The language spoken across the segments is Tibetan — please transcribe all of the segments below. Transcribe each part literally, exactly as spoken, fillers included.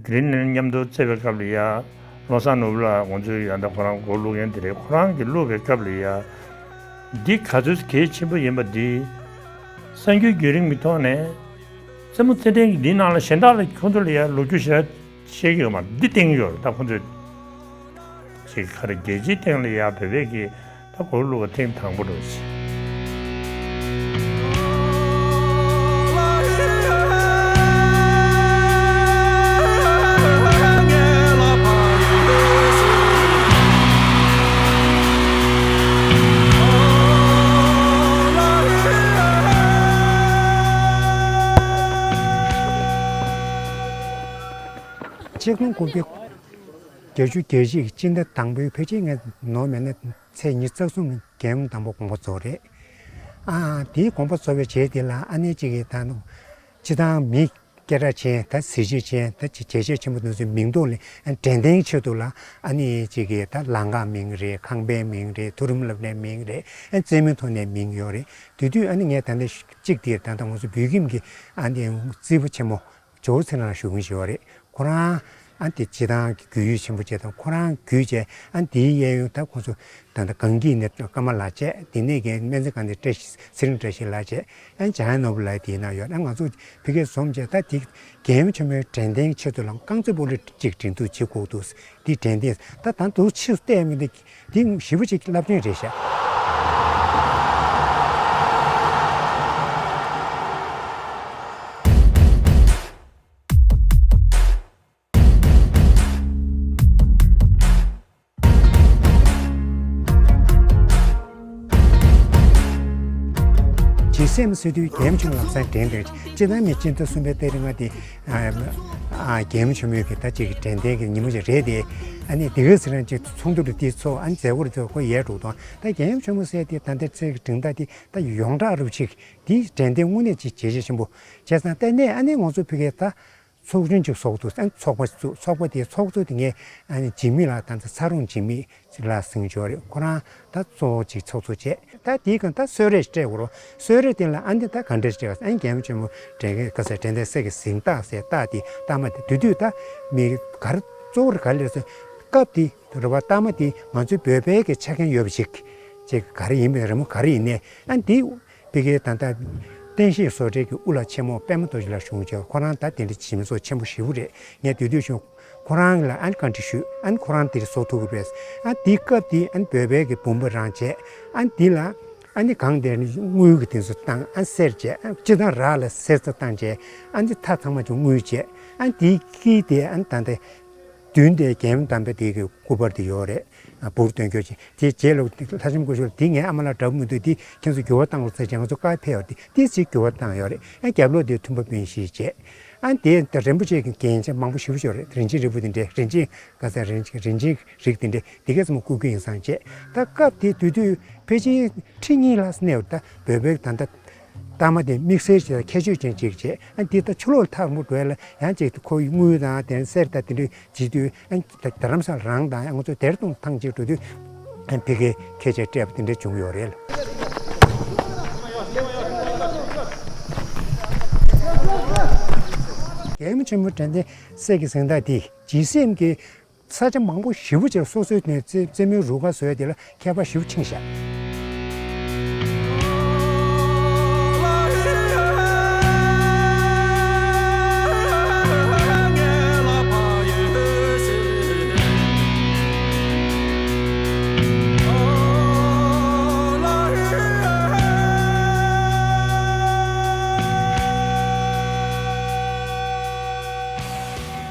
དེ་རིང་ནས་མཉམ་དུ་བརྩེ་བའི་སྐབས་ལ་ཡ། བློ་བཟང་ནོར་བུ་ལགས་ང་ཚོའི་ཡ་ད་ཁོ་རང་མགོ་བླུག་མཁན་དེ་རེད། ཁོ་རང་གིས་བླུག་པའི་སྐབས་ལ་ཡ། འདི་ག་ཚོད་གལ་ཆེན་པོ་ཡིན་པ་འདི། གསར་འགྱུར་བརྒྱུད་རིམ་གྱི་ཐོག་ནས། རྩེད་མོ་རྩེད་ཐེངས་ཀྱི་འདི་ནང་ལ་གཞན་དག་ལ་ཁོང་ཚོ་ལ་ཡ་ལོ་རྒྱུས་ཞེ་དྲག་བཤད་ཀྱི་ཡོད་མ་རེད། འདི་སྟེང་ཡོད་རེད། ད་ཁོང་ཚོས་ཅིག་ག་རེ་རྒྱལ་སྤྱིའི་སྟེང་ལ་ཡ་བོད་པས་ཀྱི་ད་མགོ་བླུག་པ་ཐེངས་དང་པོ་འགྲོ་ཞིག་ཆིག་སྟོང་དགུ་བརྒྱ་བརྒྱད་ཅུ་གྱ་གཅིག་སྤྱི་ཟླ་དང་པོའི་ཕལ་ཆེར་ངས་ནོར་མེད་ན་ཚེས་ཉི་ཤུ་རྩ་གསུམ་རྒྱལ་ཡུམ་དང་པོ་དགོངས་པ་རྫོགས་རེད། ཨ་དེའི་དགོངས་པ་རྫོགས་པའི་རྗེས་དེ་ལ་ཨ་ནེ་གཅིག་གིས་ད་ནུ་སྤྱི་བཏང་མི་སྐད་གྲགས་ཅན་ད་གཟི་བརྗིད་ཅན་ད་ཅིག་བྱས་རྗེས་ཆེན་པོ་དེ་ཚོའི་མིང་ཐོག་ལ་ཨ་དྲན་རྟེན་ཆེད་དུ་ལ་ཨ་ནེ་གཅིག་གིས་ད་ལང་ཀ་མིང་རེད། ཁང་པའི་མིང་རེད། མཐོ་རིམ་སློབ་གྲྭའི་མིང་རེད། ཨ་རྩེད་མོའི་ཐོག་ནས་མིང་ཡོད་རེད། དེ་དུས་ཨ་ནེ་ངས་ད་ལྟ་གཅིག་དེ་ད་ལྟ་ང་ཚོ་བོད་ཁྱིམ་གྱི་ཨ་ནེ་རྩིས་པ་ཆེན་མོ། ཇོ་བོ་ཚེ་རིང་ལགས་བཞུགས་མཁན་ཞིག་ཡོད་རེད། ཁོ་རང་ཨ་དེ་སྤྱི་བཏང་གི་རྒྱུས་ཡོད་ཆེན་པོ་བྱས་དང་ཁོ་རང་རྒྱུས་བྱས་ཨ་དེའི་གཡས་གཡོན་ད་ཁོ་ཚོ་ད་ལྟ་གངས་སྐྱིད་ནས་ཀརྨ་ལགས་བྱས། དེ་ནས་གའི་སྨན་རྩིས་ཁང་ནས་བཀྲ་ཤིས་ཚེ་རིང་བཀྲ་ཤིས་ལགས་བྱས། ཨ་འཇམ་དབྱངས་ནོར་བུ་ལགས་དེའི་ནང་ཡོད། ཨ་ང་ཚོ་ཕ་གིར་འཛོམས་བྱས་ད་དེ་རྒྱལ་ཡུམ་ཆེན་མོའི་དྲན་རྟེན་ཆེད་དུ་ལ་རྐང་རྩེད་སྤོ་ལོ་གཅིག་སྒྲིག་འཛུགས་བྱེད་དགོས་འདུག་འདི་དྲན་རྟེན་ད་ད་དུང་ཕྱིས་སུ་བལྟས་མི་འདུག་འདི་ཞེ་པོ་ཅིག་རླབས་ཆེན་རེད་ཤག་ཇི་སེམས་སི་དུས་རྒྱལ་ཡུམ་ཆེན་མོ་ལམ་སང་དྲན་དྲན་ཅི་ལྟར་མི་སྤྱི་ཟླ་གསུམ་པའི་ཏ་རིག་ལྔ་དེ་ཨ་ཨ་རྒྱལ་ཡུམ་ཆེན་མོའི་གི་ད་ཅིག་གི་དྲན་རྟེན་གྱི་ཉིན་མོ་ཅིག་རེད་དེ། ཨ་ནི་དེ་ག་ཟེར་ན་ཅིག་ཚོགས་འདུ་རུ་དེ་ཚོགས་ཨ་ནི་མཛད་སྒོ་རུ་དེ་ཁོ་ཡལ་འགྲོ་དང་ད་རྒྱལ་ཡུམ་ཆེན་མོ་ཟེར་དེ་ད་ལྟའི་ཚེ་གི་སྒྲིང་ཐག་དེ་ད་ཡོངས་གྲགས་རུ་ཅིག་དེའི་དྲན་རྟེན་དངོས་གནས་ཅིག་བྱས་རྗེས་ཆེན་པོ་བྱས་ཙང་ལྟ་ནས་ཨ་ནི་ང་ཚོ་ཕ་གིར་ད། ཚོགས་ཆུང་ཅིག་བཟོ་དགོས་འདུག་ཨ་ནི་ཚོགས་པ་བཙུགས། ཚོགས་པ་དེའི་ཚོགས་གཙོ་དེ་ངས་ཨ་ནི་འཇིགས་མེད་ལགས་དང་ཚ་རོང་འཇིགས་མེད་ལགས་ཟེར་མཁན་ཅིག་ཡོད་རེད། ཁོ་རང་ད་གཙོ་བོ་ཅིག་ཚོགས་གཙོ་བྱས། ད་དེའི་སྒང་ད་གསོལ་རས་སྤྲད་དགོས་རེད། གསོལ་རས་དེ་ལ་ཨ་ནི་ད་ག་འདྲ་སྤྲད་པ་ཨ་ནི་རྒྱལ་ཡུམ་ཆེན་མོ་དྲན་ག་ས་དྲན་རྟེན་གསེར་གྱི་གཟེངས་རྟགས་ཟེར་རྟགས་དེ་རྟགས་མ་དེ་དེ་དུས་ད་མི་ག་རེ་གཙོ་བོར་ག་རེ་ལབ་ཟེར་སྐབས་དེ་རེད་པ། རྟགས་མ་དེ་ང་ཚོའི་བོད་པའི་གི་ཆ་རྐྱེན་ཡོད་པ་ཞིག་ཅིག་ག་རེ་ཡིན་པའི་རི་མོ་ག་རེ་ཡིན་ནའི་ཨ་ནི་དེ། ཕ་གིའི་ད་ལྟ་བསྟན་བཤིག་བཟོ་གྲྭའི་གི་དབུ་བླ་ཆེན་མོ་པད་མ་རྡོ་རྗེ་ལགས་བཞུགས་བྱས། ཁོ་རང་ད་དེ་འདྲ་བྱེད་མི་ཚོགས་ཆེན་པོ་ཞེ་པོ་རེད། ངས་དེ་དུས་བྱུང་ཁོ་རང་ལ་ཨ་ནི་བཀའ་འདྲི་ཞུས། ཨ་ནི་ཁོ་རང་དེ་བཟོ་ཐུབ་ཀྱི་རེད། ཨ་དེའི་སྐབས་དེ་ཨ་ནི་བོད་པའི་གི་བུམ་པ་རང་བྱས། ཨ་ནི་དེ་ལ་ཨ་ནི་གང་དེ་དངུལ་གྱི་དེ་ཚོ་བཏང་ཨ་ནི་གསེར་བྱས། ཨ་ནི་སྤྱི་བཏང་རག་ལ་གསེར་ཚོ་བཏང་བྱས། ཨ་ནི་མཐའ་ཚང་མ་ཅིག་དངུལ་བྱས། ཨ་ནི་དེའི་དཀྱིལ་དེ་ཨ་ནི་ད་ལྟ། མདུན་དེ་རྒྱལ་ཡུམ་དམ་པའི་དེ་གི་སྐུ་པར་དེ་ཡོད་རེད། ཨ་འབུར་སྟོན་རྒྱུ་ཅིག་དེ་རྗེས་ལ་ལྷ་ལྕམ་སྐུ་ཞབས་དེ་ངའི་ཨ་མ་ལགས་འདྲ་པོ་མི་འདུག་དེ་ཁྱེད་ཚོ་འགྱུར་བ་བཏང་རོགས་ཟེར་བྱས་ང་ཚོ་བཀའ་ཕེབས་ཡོད་རེད། དེ་ཅིག་འགྱུར་བ་བཏང་ཡོད་རེད། ཨ་རྒྱབ་ལོགས་དེ་མཐུན་པ་སྤུན་བཞི་བྱས། ཨ་དེ་ད་རིན་པོ་ཆེ་གི་རྒྱན་ཆ་མང་པོ་ཞེ་པོ་ཅིག་ཡོད་རེད། རིན་ཆེན་རིལ་བུ་དེ་འདྲས། རིན་ཆེན་ག་ས་རིན་ཆེན་རིན་ཆེན་རིགས་དེ་འདྲས་དེ་གས་ཚང་མ་སྐུ་རྒྱན་ཡིན་བཟང་བྱས། ད་སྐབས་དེ་དུས་དུས་ཕལ་ཆེར་ཁྲི་གཉིས་ལྷག་གནས་ཡོད། ད་བོད་པའི་ད་ལྟ། རྟགས་མ་དེ་དམིགས་བསལ་ཞིག་ལ་ཁྱད་ཆོས་ཅན་ཅིག་བྱས། ཨ་འདི་ལྟ་ཕྱི་ལོགས་ལ་ཐག་མོ་འགྲོ་ཡ་ལ་ཡང་ཅིག་ཁོ་ཡི་དངུལ་དང་དེ་གསེར་དང་དེ་འདྲ་བྱེད་དུས་ཨ་རྡ་རམ་ས་ལ་རང་དང་ཨ་ང་ཚོ་དེར་གཏོང་ཐང་ཅིག་འགྲོ་དུས་ཨ་ཕ་གིའི་ཁྱད་ཆོས་སྤྲད་པ་དེ་འདྲ་བྱུང་ཡོད་རེད། རྒྱལ་ཡུམ་ཆེན་མོ་དྲན་རྟེན་གསེར་གྱི་གཟེངས་རྟགས་འདི་ཇི་སྲིད་ཀྱི་ས་ཆ་མང་པོ་ཞེ་པོ་ཅིག་ལ་སོ་སོའི་ནས་རྩེ་རྩེད་མོའི་རུ་ཁག་བཟོ་ཡ་དེ་ལ་ཁྱད་པར་ཞེ་པོ་ཕྱིན་ཤག་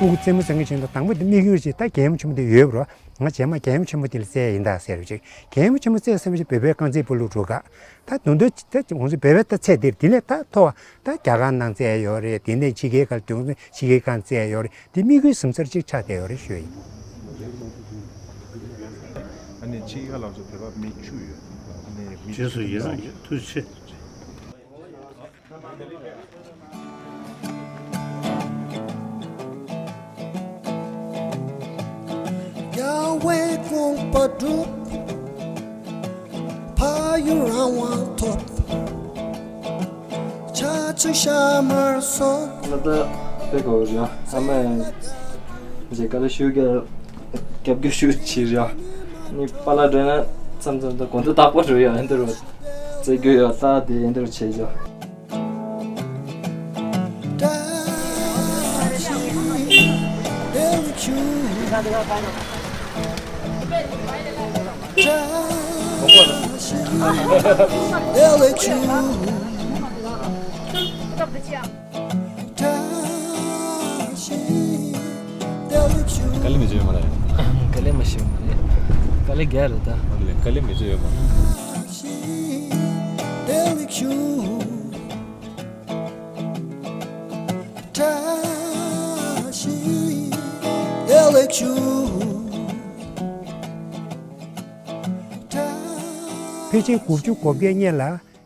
ཕྲུ་གུ་རྩེད་མོ་རྩེ་མཁན་བྱས་ན་དང་པོ་དེ་དམིགས་ཡུལ་ཅིག་ད་རྒྱལ་ཡུམ་ཆེན་མོ་དེ་ཡོད་པ་རེད། ང་རྗེས་མ་རྒྱལ་ཡུམ་ཆེན་མོ་དེ་ལ་རྩེ་ཡིན་ད་ཟེར་བ་ཅིག་རྒྱལ་ཡུམ་ཆེན་མོ་རྩེ་ཟེར་བ་ཅིག་བོད་པའི་རྐང་རྩེད་སྤོ་ལོ་རུ་ཁག་ད་དོན་དུ་ད་ང་ཚོ་བོད་པའི་ད་ཚད་འདིར་དེ་ལས་ད་མཐོ་བ་ད་རྒྱ་གར་ནང་རྩེ་ཡོད་རེད། དེ་ནས་ཕྱི་རྒྱལ་ཁག་དོན་དུ་ཕྱི་རྒྱལ་ཁག་རྩེ་ཡོད་རེད། དེ་དམིགས་ཡུལ་ཟུར་ཙམ་ཅིག་ཆགས་བསྡད་ཡོད་རེད་ཞུ་ཡ་ཡིན། ཨ་ནི་ཕྱི་རྒྱལ་ཁག་ལ་ཚོ་བོད་པ་མི་བཅུ་ཡོད། ཨ་ནི་མི་རྗེས་སུ་ཡི་རང་ཡོད། ཐུགས་རྗེ་ཆེ། རྒྱལ་བའི་དགོངས་པ་སྒྲུབ། ཕ་ཡུལ་རང་དབང་ཐོབ། ཆ་ཚིག་ཤ་མར་སོགས། ང་ད་དེ་གོ་ར་ཨ་མ། རྗེས་ཀ་ལ་ཤུགས་རྒྱབ་རྒྱབ་སྐྱོར་ཤུགས་ཆེ་རེད། ནི་པཱ་ལགས་འགྲོ་ན་མཚམས་མཚམས་དང་དགོང་དྲོ་རྟག་པར་འགྲོ་ཡ་ཨེ་འདྲ་རོ། རྩེད་རྒྱུ་ཡོད་ད་དེ་ཨེ་འདྲ་རོ་བྱེད་ཅོ། དཀའ་ལས་མི་བྱེད་ཡོད་མ་རེད། དཀའ་ལས་མ་བྱེད་ཡོད་མ་རེད། དཀའ་ལས་རྒྱག་རེད་ད། དཀའ་ལས་མི་བྱེད་ཡོད་མ་རེད། ཕལ་ཆེར་དགུ་བཅུ་གོ་བརྒྱད་སྔོན་ལ།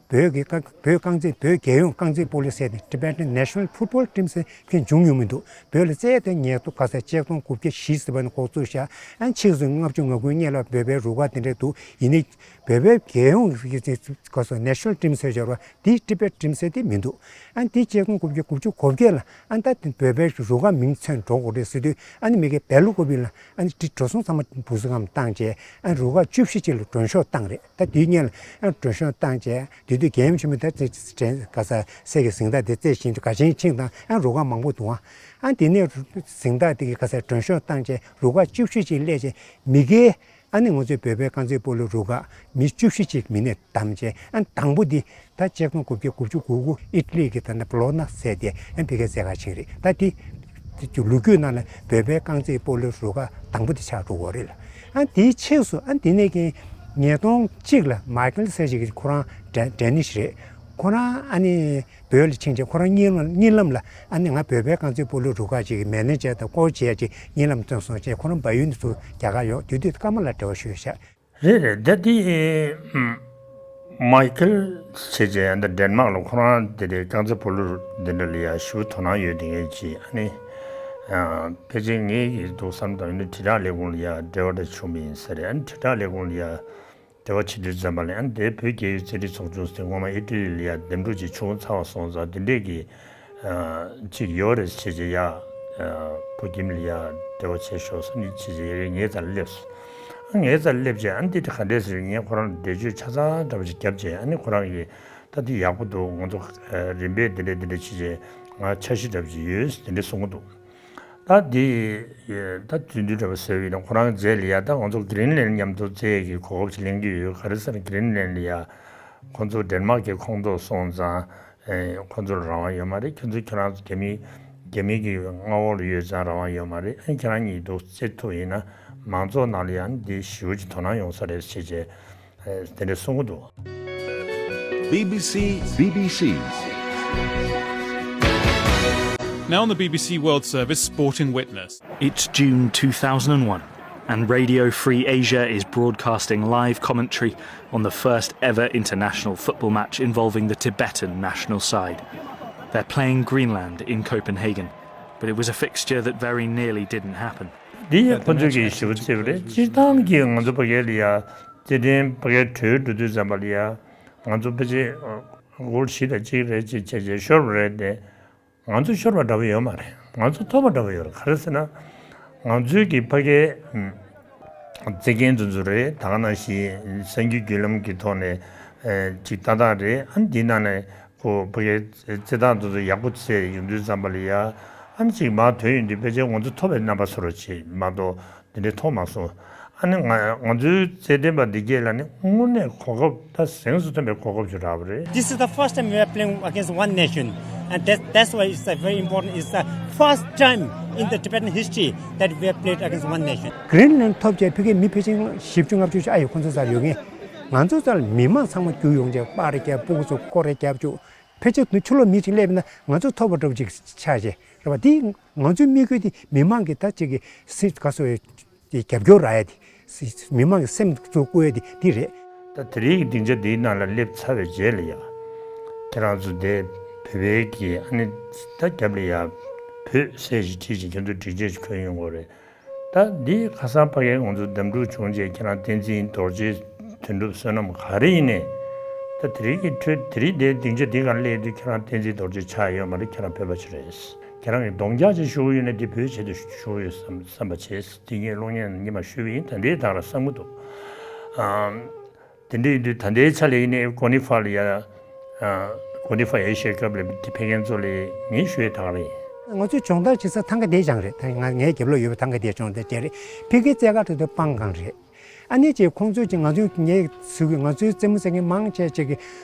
བོད་ཀྱི་རྐང་བོད་རྐང་རྩེད། བོད་རྒྱལ་ཡོངས་རྐང་རྩེད་སྤོ་ལོ་ཟེར་ཏེ་Tibetan National Football Team ཟེར་མཁན་བྱུང་མྱོང་མི་འདུག་བོད་ལ་རྩེད་དེ་ཉེན་རྟོག་ག་ས་ཆིག་སྟོང་དགུ་བརྒྱ་བཞི་ཟེར་བ་ནས་འགོ་བཙུགས་ཤག་ཨ་ཆིག་སྟོང་ལྔ་བཅུ་ང་དགུ་སྔོན་ལ་བོད་པའི་རུ་ཁག་དེ་འདྲ་འདུག་ཡིན་ནའི་བོད་པའི་རྒྱལ་ཡོངས་ཀྱི་ག་ས་National Team ཟེར་ཡོད་རེད་བ། དེ་Tibet Team ཟེར་དེ་མི་འདུག་ཨ་དེ་ཆིག་སྟོང་དགུ་བརྒྱ་དགུ་བཅུ་གོ་བརྒྱད་ལ་ཨ་ད་དེ་བོད་པའི་རུ་ཁག་མིང་ཚན་འགྲོ་དགོས་རེད་ཟེར་དུས་ཨ་ནི་མི་གའི་བལ་ལུ་ཀོ་བི་ལ་ཨ་ནི་དེ་འགྲོ་སོང་ཚང་མ་འབུ་སི་ཁམ་བཏང་བྱས་ཨ་རུ་ཁག་བཅུ་བཞི་ཅིག་ལ་མགྲོན་ཤོག་བཏང་རེད། ད་དེའི་སྔོན་ལ་ཨ་མགྲོན་ཤོག་བཏང་བྱས་དེ་དུས་རྒྱལ་ཡུམ་ཆེན་མོ་ད་དེ་དྲན་ག་ས་སད་ཀྱི་གཟེངས་རྟགས་དེ་རྩེད་བཞིན་དུ་ག་ཆེན་ཆིང་དང་ཨ་རུ་ཁག་མང་པོ་འདུག་ཨ་དེ་ནས་གཟེངས་རྟགས་དེ་གི་ག་ས་མགྲོན་ཤོག་བཏང་བྱས་རུ་ཁག་བཅུ་བཞི་ཅིག་སླེབས་བྱས་མི་གའི་ཨ་ནི་ང་ཚོའི་བོད་པའི་རྐང་རྩེད་སྤོ་ལོ་རུ་ཁག་མི་བཅུ་བཞི་ཅིག་མི་སྣས་བདམས་བྱས་ཨ་དང་པོ་འདི་ད་ཆིག་སྟོང་དགུ་བརྒྱ་དགུ་བཅུ་གོ་དགུ་ཨི་ཊ་ལི་གི་ད་ནི་བྷོ་ལོ་ན་ཟེར་ཏེ་ཨ་ཕ་གིར་རྩེད་གར་ཕྱིན་རེད། ད་འདི་ལོ་རྒྱུས་ནང་ལ་བོད་པའི་རྐང་རྩེད་སྤོ་ལོ་རུ་ཁག་དང་པོ་དེ་ཆགས་འགྲོ་གི་རེད་ལ། ཨ་དེའི་ཕྱིས་སུ་ཨ་འདི་ནས་ཀྱི་ཉིས་སྟོང་གཅིག་ལ་མའི་ཀལ་ཟེར་ཞིག་གིས་ཁོ་རང་ཌེ་ཌེ་ནིཤ་རེད། ཁོ་རང་ཨ་ནི་བོད་ལ་ཕྱིན་རྗེས་ཁོ་རང་གཉིད་ལམ་གཉིད་ལམ་ལ་ཨ་ནི་ང་བོད་པའི་རྐང་རྩེད་སྤོ་ལོ་རུ་ཁག་ཅིག་གི་མེ་ནེ་ཇར་དང་ཀོ་ཆི་བྱས་ཅིག་གཉིད་ལམ་སྟོན་སོང་བྱས་ཁོ་རང་བལ་ཡུལ་ནས་ཚུར་རྒྱ་གར་ཡོང་དུས་དུས་ཀརྨ་ལགས་འབྲེལ་བ་ཞུས་ཤག་རེད་རེད། ད་དེ་མའི་ཀལ་བྱས་རྗེས་ཨ་ད་ཌེན་མཱག་ལ་ཁོ་རང་དེ་རེད་རྐང་རྩེད་སྤོ་ལོ་འདི་འདྲ་ལ་ཡ་ཞེ་པོ་དོ་སྣང་ཡོད་དེ་ངས་ཅིག་ཨ་ནི་ཕལ་ཆེར་ངས་ཀྱི་འདུག་བསམ་དང་ཡིན་ན་དྲིལ་བསྒྲགས་ལས་ཁུངས་ལ་ཡ་འབྲེལ་བ་འདྲ་བྱུང་བ་ཡིན་ས་རེད། ཨ་ནི་དྲིལ་བསྒྲགས་ལས་ཁུངས་ལ་ཡ་འབྲེལ་བ་བྱེད་དུས་ཙམ་པ་ལ་ཨ་ནི་དེ་བོད་རྒྱལ་ཡོངས་རྩེད་འགྲན་ཚོགས་ཆུང་ཟེར་སྔོན་མ་ཨི་ཊ་ལི་ལ་ཡ་འདེམས་སྒྲུག་ཅིག་བྱུང་ཚར་བ་སོང་ཙང་དེ་འདྲས་ཀྱི་ཅིག་ཡོད་རེད་ཟེར་བྱས་ཡ། ཕོ་ཁྱིམ་ལ་ཡ་འབྲེལ་བ་བྱས་ཤོག་ཟེར་ནས་ཅིག་ཅིག་ཡ་ངའི་རྩར་སླེབས་སོང་། ཨ་ངའི་རྩར་སླེབས་བྱས་ཨ་འདི་དེ་ག་འདྲས་ཟེར་ངས་ཁོ་རང་ལ་འགྲེལ་བརྗོད་ཆ་ཚང་འདྲ་པོ་ཅིག་བརྒྱབ་བྱས་ཨ་ནི་ཁོ་རང་གིས་ད་འདི་ཡག་པོ་འདུག་ང་ཚོ་རིམ་པས་འདི་འདྲས་འདི་འདྲས་བྱས་བྱས་ང་འཆར་གཞི་འདྲ་པོ་ཅིག་ཡོད་འདི་འདྲས་གསུང་གི་འདུག་ད་འདི་ད་རྫུན་དུས་འདྲ་པོ་ཟེར་བ་ཡིན་ན་ཁོ་རང་རྗེས་ལ་ཡ་ད་ང་ཚོ་གྷི་རིན་ལན་མཉམ་དུ་རྩེད་ཡས་ཀྱི་གོ་སྐབས་ཅིག་ལེན་གྱི་ཡོད། ག་རེ་ཟེར་ན་གྷི་རིན་ལན་ལ་ཡ་ཁོ་ཚོ་ཌེན་མཱག་གི་ཁོངས་གཏོགས་སོང་ཙང་། ཨེ། ཁོ་ཚོར་རང་དབང་ཡོད་མ་རེད། ཁྱོད་ཚོ་ཁྱེད་རང་ཚོ་རྒྱ་མི་རྒྱ་མི་གི་མངའ་འོག་ལ་ཡོད་ཙང་རང་དབང་ཡོད་མ་རེད། ཨེ། ཁྱེད་རང་གཉིས་འདུག་རྩེད་ཐུབ་ཡིན་ན་མང་ཚོགས་ནང་ལ་ཡང་འདི་ཞེ་པོ་ཅིག་དོ་སྣང་ཡོང་ས་རེད་ཟེར་བྱས། ཨེ། དེ་འདྲ་གསུང་གི་འདུག B B C B B C Now on the B B C World Service, Sporting Witness. It's June two thousand and one, and Radio Free Asia is broadcasting live commentary on the first ever international football match involving the Tibetan national side. They're playing Greenland in Copenhagen, but it was a fixture that very nearly didn't happen. འདི་ཡང་ཁོ་ཚོས་ཀྱི་ཞུ་བ་བྱས་པ་རེད། སྤྱིར་བཏང་གི་ང་ཚོ་ཕ་གི་ལ་ཡ་དེ་དོན་ཕ་གི་གྲོས་འགྲོ་དུས་ཙམ་པ་ལ་ཡ་ང་ཚོ་ཕལ་ཆེར་གོལ་བཞི་དང་གཅིག་རེད་ཅེས་བྱས་བྱས་ཤོར་བ་རེད་དེ། ང་ཚོ་ཤོར་བ་འདྲ་པོ་ཡོད་མ་རེད། ང་ཚོ་ཐོབ་པ་འདྲ་པོ་ཡོད་རེད། ག་རེ་ཟེར་ན། ང་ཚོའི་གི་ཕ་གིའི་རྩེད་མཁན་དེ་ཚོ་རེད། ད་ག་ནང་བཞིན་གསར་འགྱུར་བརྒྱུད་ལམ་གྱི་ཐོག་ནས་ཅིག་ལྟ་སྟངས་རེད། ཨ་ནི་འདིའི་ནང་ནས་ཁོ་ཕ་གིའི་རྩེད་སྟངས་དེ་ཚོ་ཡག་པོ་བྱས་ཡོང་དུས་ཙམ་པ་ལ་ཡ། ཨ་ནི་ཅིག་མར་ཐོན་ཡོང་དུས་ཕལ་ཆེར་ང་ཚོ་ཐོབ་པའི་རྣམ་པ་བཟོ་འདྲ་ཅིག་མ་གཏོགས། དེ་འདྲའི་མཐོང་མ་སོང་། ཨ་ནི་ང་ང་ཚོའི་རྩེད་འགྲན་པ་འདི་གས་ལ་ནི་དངོས་གནས་གོ་སྐབས་ད་གཟེངས་སུ་ཐོན་པའི་གོ་སྐབས་ཅིག་རག་པ་རེད། This is the first time we are playing against one nation, and that, that's why it's a very important. It's the first time in the Tibetan history that we have played against one nation. གྷི་རིན་ལན་ཐོབ་བྱས་ཕ་གིའི་མི་ཕལ་ཆེར་བཞི་བཅུ་ལྔ་བཅུ་ཞིག་ཨ་ཡོད་ཁོང་ཚོ་རྩར་ཡོད་མཁན། ང་ཚོ་རྩར་མི་མང་ཚང་མ་རྒྱུགས་ཡོང་བྱས་པར་རྒྱབ་སྤུ་གུ་ཚོ་སྐོར་ར་རྒྱབ་བཅུག་ཕལ་ཆེར་ཕྱི་ལོགས་མི་ཅིག་སླེབས་ན་ང་ཚོ་ཐོབ་པ་འདྲ་པོ་ཅིག་ཆགས་བྱས་རེད་པ། འདི་ང་ཚོའི་དམིགས་ཡུལ་དེ་མི་མང་གི་ད་ཅིག་གི་སེམས་ག་སོ་ཡི་རྒྱབ་སྐྱོར་རག་ཡ་དེ། མི་མང་གི་སེམས་ཚུར་བསྐུལ་ཡ་དེ་འདི་རེད། ད་དེ་རིང་གི་སྡིངས་ཆ་འདིའི་ནང་ལ་སླེབས་ཚར་བའི་རྗེས་ལ་ཡ། ཁྱེད་རང་ཚོ་འདི་བོད་པའི་གི་ཨ་ནི་ད་རྒྱབ་ལ་ཡ་བོད་ཟེར་ཞིག་བྲིས་ཤིང་ཁྱེད་ཚོ་སྒྲིག་ཆས་ཤིག་གོན་ཡོང་དགོས་རེད། ད་འདི་ཁ་སང་ཕ་གིའི་ང་ཚོ་འདེམས་སྒྲུག་བྱུང་རྗེས་ཁྱེད་རང་བསྟན་འཛིན་རྡོ་རྗེ་དོན་གྲུབ་བསོད་ནམས་ག་རེ་ཡིན་ནའི། ད་དེ་རིང་གི་འཕྲོས་དེ་རིང་འདིའི་སྡིངས་ཆ་འདི་གར་སླེབས་དུས་ཁྱེད་རང་བསྟན་འཛིན་རྡོ་རྗེ་ཆགས་ཡོད་མ་རེད། ཁྱེད་རང་བོད་པ་ཞིག་རེད། ཁྱེད་རང་གིས་གདོང་རྒྱག་ཅིག་ཞུ་གི་ཡོད་ན་འདི་བོད་ཆེད་དུ་ཞུ་གི་ཡོད་བསམ་བསམ་པ་བྱས། འདི་ངས་གློག་བརྙན་ཉི་མ་ཞུས་པ་ཡིན། ད་ལྟའི་བར་ལ་བསམ་གྱི་འདུག་ཨམ། དེ་འདྲ་ཡིན་དུས་ད་ལྟའི་ཆ་ལ་ཡིན་ནའི་གོ་ནི་ཧྥ་ལ་ཡ། ཨ། གོ་ནི་ཧྥ་ཨེ་ཤི་ཡ་ཀབ་ལ་དེ་ཕེབས་མཁན་ཚོ་ལ་ངས་ཞུ་ཡས་ད་ག་རེད། ང་ཚོས་སྦྱོང་བརྡར་བྱེད་ས་ཐང་ག་དེ་རྐྱང་རེད། ད་ང་ངའི་རྒྱབ་ལོགས་ཡོད་པའི་ཐང་ག་དེ་སྦྱོང་བརྡར་བྱས་རེད། ཕ་གིའི་རྩེད་གར་ཁྲོད་དུ་སྤང་གང་རེད། ཨ་ནི་ཅིག་ཁོང་ཚོས་ཅིག་ང་ཚོའི་ངའི་ཚུལ་གྱིས་ང་ཚོའི་རྩེད་མོ་རྩེ་མཁན་མང་ཆེ་ཅིག་གིས་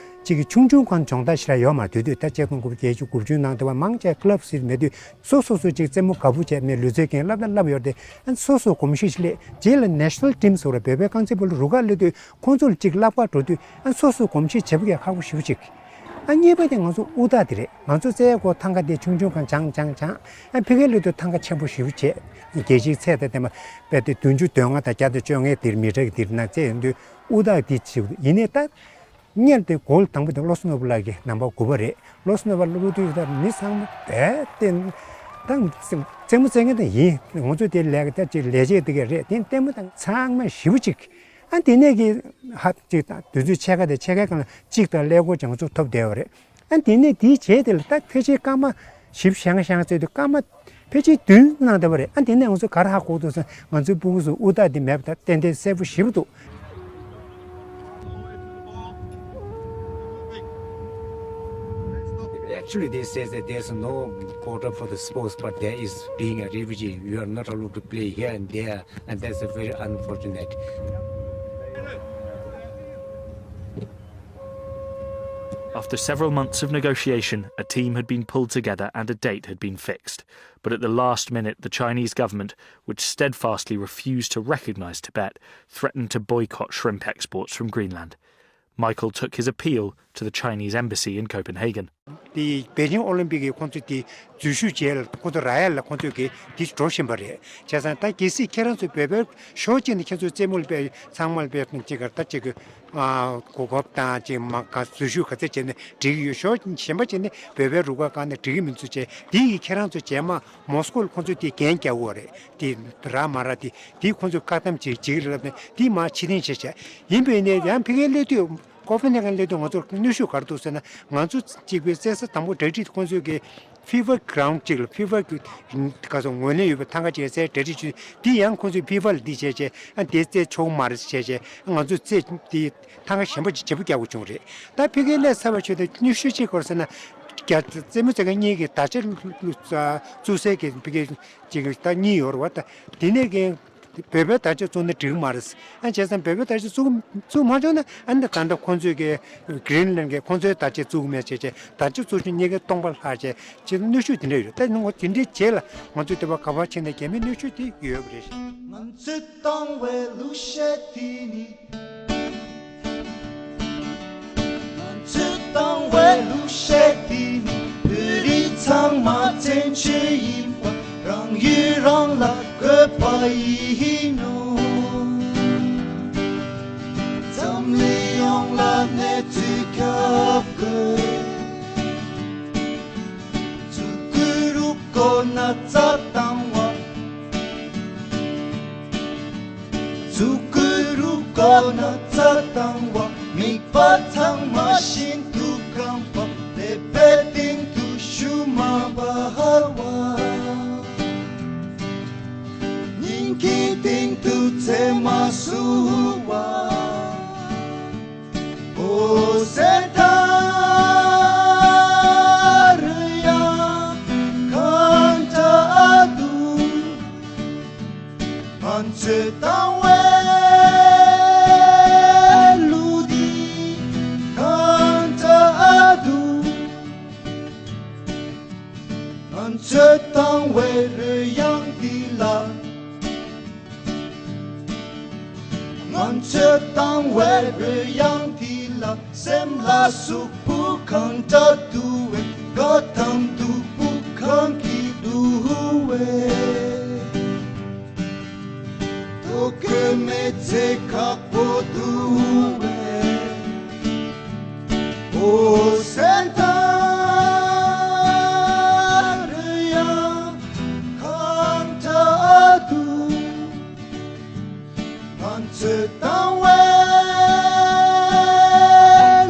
ཅིག་གིས་ཆུང་ཆུང་ཁོང་སྦྱོང་བརྡར་ཞེ་དྲག་ཡོད་མ་རེད། དུས་དུས་ད་ཆིག་སྟོང་དགུ་བརྒྱ་བརྒྱད་ཅུ་དགུ་བཅུ་ནང་དེ་བ་མང་ཆེ་ཀླབ་ཟེར་མེད་དུས་སོ་སོ་སོ་ཅིག་རྩེད་མོ་དགའ་པོ་བྱས་མེད་ལུས་རྩལ་མཁན་བསླབ་ན་བསླབ་ཡོད་དེ། ཨ་ནི་སོ་སོ་གོམས་གཤིས་ཤིག་སླེབས་རྗེས་ལ་ནེ་ཤ་ནལ་ཊིམ་ཟེར་བ་རེད། བོད་པའི་རྐང་རྩེད་སྤོ་ལོ་རུ་ཁག་སླེབས་དུས་ཁོང་ཚོ་ལ་ཅིག་བསླབ་གར་འགྲོ་དུས་ཨ་ནི་སོ་སོ་གོམས་གཤིས་བྱེད་པོ་ཡ་ཁག་པོ་ཞེ་པོ་ཅིག་ཨ་གཉིས་པ་དེ་ང་ཚོ་དབུ་ཐག་དེ་རེད། ང་ཚོ་རྩེ་ཡ་སྐོར་ཐང་ག་དེ་ཆུང་ཆུང་གང་བྱང་བྱང་བྱང་། ཨ་ཕ་གིར་སླེབས་དུས་ཐང་ག་ཆེན་པོ་ཞེ་པོ་བྱས། རྒྱལ་སྤྱིའི་ཚད་དང་ལྡན་པ་དཔེ་དེ་བདུན་ཅུ་དོན་ལྔ་དང་བརྒྱ་དང་བཅོ་ལྔའི་དེར་མི་ཊར་གྱི་དེར་ན་རྩེ་ཡོང་དུས་དབུ་ཐག་དེ་ཆེ་པོ་འདུག་ཡིན་ནའི་ད་སྔོན་དེ་གོལ་དང་པོ་དེ་བློ་བཟང་ནོར་བུ་ལགས་ཀྱི་ནམ་བར་དགུ་པ་རེད། བློ་བཟང་ནོར་བུ་ལགས་བླུག་དུས་ད་མི་ཚང་མ་རྦད་དེ་ད་རྩེད་མོ་རྩེ་མཁན་དེ་ཡིན། ང་ཚོ་དེ་ལས་ཀ་ད་ཅིག་ལས་བྱེད་དེ་ག་རེད། དེ་ལྟད་མོ་དང་ཚང་མ་ཞེ་པོ་ཅིག་ཨ་དེ་ནས་ཀྱི་ཧ་ཅིག་དང་དུས་ཚོད་ཕྱེད་ཀ་དེ་ཕྱེད་ཀའི་སྒང་ལ་གཅིག་དང་ཀླད་ཀོར་ཅིག་ང་ཚོ་ཐོབ་བསྡད་པ་རེད། ཨ་དེ་ནས་དེའི་རྗེས་དེ་ལ་ད་ཕལ་ཆེར་སྐར་མ་བཞི་བཅུ་ཞེ་ལྔ་ཞེ་ལྔ་རྩེ་དུས་སྐར་མ་ཕལ་ཆེར་བདུན་གནང་བསྡད་པ་རེད། ཨ་དེ་ནས་ང་ཚོ་ག་རེ་ཧ་གོ་འདུག་ཟེར་ན་ང་ཚོའི་སྤུ་གུ་ཚོ་དབུ་ཐག་དེ་མེད་པ་ད་ཏན་ཏན་གསལ་པོ་ཞེ་པོ་འདུག Actually, they say that there's no quota for the sports, but there is. Being a refugee, you are not allowed to play here and there, and that's a very unfortunate. After several months of negotiation, a team had been pulled together and a date had been fixed. But at the last minute, the Chinese government, which steadfastly refused to recognize Tibet, threatened to boycott shrimp exports from Greenland. Michael took his appeal to the Chinese embassy in Copenhagen. དེ་པེ་ཅིང་ཨོ་ལིམ་པིག་གི་ཁོང་ཚོས་དེ་འཛུལ་ཞུགས་བྱས་ལ་ཁོང་ཚོ་རག་ཡ་ལ་ཁོང་ཚོས་ཀྱི་དེ་འགྲོ་བཞིན་པ་རེད། བྱས་ཙང་ད་གལ་སྲིད་ཁྱེད་རང་ཚོས་བོད་པའི་ཕྱོགས་གཅིག་ནས་ཁྱེད་ཚོའི་རྩེད་མོ་ལ་དཔེ་ཚང་མ་ལ་དཔེ་ཅིག་ག་ད་ཅིག་གི་གོ་སྐབས་དང་ཅིག་མ་ག་འཛུལ་ཞུགས་ག་ཚད་བྱས་ནས་འགྲིག་གི་ཡོད། ཕྱོགས་གཞན་པ་བྱས་ནས་བོད་པའི་རུ་ཁག་ཁག་ནས་འགྲིག་གི་མི་འདུག་བྱས་དེ་ཡིས་ཁྱེད་རང་ཚོ་རྗེས་མ་མོ་སི་ཀོ་ལ་ཁོང་ཚོས་དེ་འགན་རྒྱག་དགོས་རེད། དེ་རག་མ་རག་དེ་དེ་ཁོང་ཚོས་བཀག་སྡོམ་བྱེད་ཀྱི་རེད་ལབ་ནས་དེ་མར་ཕྱིར་འཐེན་བྱས་བྱས་ཡིན་པས་ནས་ཡང་ཕ་གིར་སླེབས་དུས་ཀོ་ཕེན་ཧེ་གན་སླེབས་དུས་ང་ཚོར་གནོན་ཤུགས་ག་རེ་འདུག་ཟེར་ན་ང་ཚོ་གཅིག་པའི་རྩེད་ས་དང་པོ་གྲ་སྒྲིག་ཁོང་ཚོས་ཀྱི་ཕི་ཕ་གི་གྷ་རའུན་ཌི་གཅིག་ལ་ཕི་ཕ་གི་ག་ཚོད་ངོས་ལེན་ཡོད་པའི་ཐང་ག་ཅིག་རྩེད་གྲ་སྒྲིག་བྱས། དེ་ཡང་ཁོང་ཚོས་ཕི་ཕ་ལ་འདི་བྱས་བྱས་ཨ་དེ་རྩེད་ཆོག་མ་རེད་བྱས་བྱས་ང་ཚོས་རྩེད་དེ་ཐང་ག་གཞན་པ་ཅིག་བརྗེ་པོ་རྒྱག་དགོས་བྱུང་རེད། ད་ཕ་གིར་སླེབས་ཚར་བ་ཆོད་དེ་གནོན་ཤུགས་ཅིག་ག་རེ་ཟེར་ན་རྒྱ་རྩེད་མོ་རྩེད་མཁན་གཉིས་ཀྱི་དར་ཆ་བཙུགས་སའི་གི་ཕ་གི་ཅིག་ད་གཉིས་ཡོད་རེད་བ། ད་དེ་ནས་ཀྱི་བོད་པའི་དར་ཆ་བཙུགས་ན་འགྲིག་གི་མ་རེད། ཨ་བྱས་ཙང་བོད་པའི་དར་ཆ་བཙུགས་བཙུགས་མ་བྱུང་ན་ཨ་ནི་ད་ལྟ་ཁོང་ཚོས་ཀྱི་གྷི་རིན་ལན་གྱི་ཁོང་ཚོའི་དར་ཆ་བཙུགས་མེད་བྱས་བྱས་དར་ཆ་བཙུགས་ཆུང་གཉིས་ཀའི་སྟོང་པ་ལྷག་བྱས་ཅིག་གནོན་ཤུགས་དེ་འདྲ་ཡོད། ད་ནི་ངོ་དེ་འདྲའི་རྗེས་ལ་ང་ཚོས་དེ་བ་ག་པར་ཕྱིན་ན་རྒྱ་མིའི་གནོན་ཤུགས་དེ་ཡོད་པ་རེད། ང་ཚོས་བཏང་བའི་གླུ་གཞས་དེ་ནི། ང་ཚོས་བཏང་བའི་གླུ་གཞས་དེ་ནི། བོད་རིགས་ཚང་མ་བཙན་བྱོལ་ཡིན་པ། རང་ཡུལ་རང་ལ་དགོས་པ་ཡིན་ནོ། འཛམ་གླིང་ཡོངས་ལ་གནས་ཚུལ་ཁྱབ་དགོས། ཚུ་གུ་རུ་ཀོ་ན་ཙ་བཏང་བ། ཚུ་གུ་རུ་ཀོ་ན་ཙ་བཏང་བ། མིག་པ་ཚང་མ་ཤིན་ཏུ་སྐམ་པ། ཀླད་པའི་སྟེང་དུ་ཤུ་མ་འབར་བ། སྙིང་གི་སྟེང་དུ་ཚེར་མ་བསུ་བ། འོ་སེ་ཐ་རུ་ཡ་གང་འདྲ་འདུག་ང་ཚོས་བཏང་བའི་གླུ་འདི་གང་འདྲ་འདུག་ང་ཚོས་བཏང་བའི་རོལ་དབྱངས་འདི་ལ། ང་ཚོས་བཏང་བའི་རོལ་དབྱངས་འདི་ལ། སེམས་ལ་ཟུག་པོ་གང་འདྲ་འདུག་བས། དགའ་དང་སྡུག་པོ་གང་གིས་བསླུ་བས། ལྟོ་གོས་མེད་ཚེ་ཁག་པོ་འདུག་བས། འོ་སེ་ཐ་རུ་ཡ་གང་འདྲ་འདུག་ང་ཚོས་བཏང་བའི་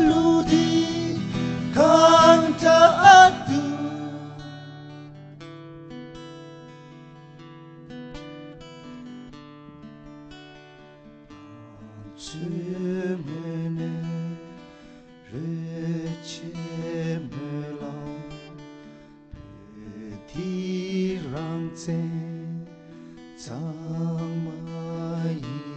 གླུ་འདི་གང་འདྲ་འདུག་ཆོས་མོས་ནས་རོལ་ཆེན་སྨོན་ལམ། བོད་དེ་རང་བཙན་གཙང་མ་ཡིན།